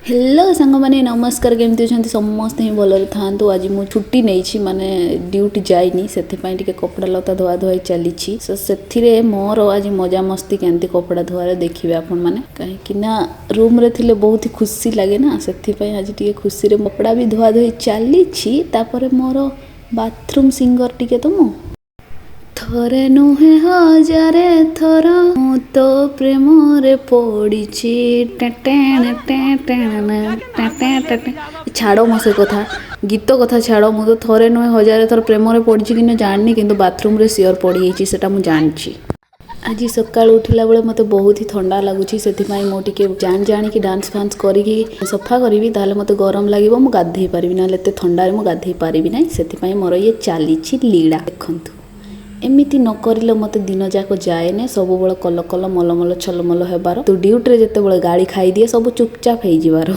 Hello ସାଙ୍ଗମାନେ, ନମସ୍କାର। କେମିତି ଅଛନ୍ତି? ସମସ୍ତେ ହିଁ ଭଲରେ ଥାଆନ୍ତୁ। ଆଜି ମୁଁ ଛୁଟି ନେଇଛି, ମାନେ ଡ୍ୟୁଟି ଯାଇନି, ସେଥିପାଇଁ ଟିକେ କପଡ଼ା ଲତା ଧୁଆ ଧୁଆଇ ଚାଲିଛି। ସୋ ସେଥିରେ ମୋର ଆଜି ମଜାମସ୍ତି କେମିତି କପଡ଼ା ଧୁଆରେ ଦେଖିବେ ଆପଣମାନେ, କାହିଁକି ନା ରୁମ୍ରେ ଥିଲେ ବହୁତ ହି ଖୁସି ଲାଗେ ନା। ସେଥିପାଇଁ ଆଜି ଟିକେ ଖୁସିରେ କପଡ଼ା ବି ଧୁଆ ଧୁଇ ଚାଲିଛି। ତାପରେ ମୋର ବାଥରୁମ୍ ସିଙ୍ଗର ଟିକେ ତ ମୁଁ। ଥରେ ନୁହେଁ, ହଜାରେ ଥର ମୁଁ ତୋ ପ୍ରେମରେ ପଡ଼ିଛି। ଟେଁ ଟେଁ ଟେଁ ଟେଁ ଟେଁ ଟେଁ। ଛାଡ଼ ମୋ ସେ କଥା, ଗୀତ କଥା ଛାଡ଼। ମୁଁ ତ ଥରେ ନୁହେଁ, ହଜାରେ ଥର ପ୍ରେମରେ ପଡ଼ିଛି କି ନା ଜାଣିନି, କିନ୍ତୁ ବାଥରୁମ୍ରେ ସିଓର ପଡ଼ିଯାଇଛି, ସେଟା ମୁଁ ଜାଣିଛି। ଆଜି ସକାଳୁ ଉଠିଲା ବେଳେ ମୋତେ ବହୁତ ହି ଥଣ୍ଡା ଲାଗୁଛି। ସେଥିପାଇଁ ମୁଁ ଟିକେ ଜାଣି ଜାଣିକି ଡାନ୍ସ ଫାନ୍ସ କରିକି ସଫା କରିବି, ତାହେଲେ ମୋତେ ଗରମ ଲାଗିବ, ମୁଁ ଗାଧେଇ ପାରିବି। ନହେଲେ ଏତେ ଥଣ୍ଡାରେ ମୁଁ ଗାଧେଇ ପାରିବି ନାହିଁ। ସେଥିପାଇଁ ମୋର ଇଏ ଚାଲିଛି ଲୀଳା, ଦେଖନ୍ତୁ। ଏମିତି ନ କରିଲେ ମୋତେ ଦିନ ଯାକ ଯାଏନି। ସବୁବେଳେ କଲ କଲ ମଲମଲ ଛଲମଲ ହେବାର। ତୁ ଡ୍ୟୁଟିରେ ଯେତେବେଳେ ଗାଳି ଖାଇଦିଏ, ସବୁ ଚୁପଚାପ ହେଇଯିବାର।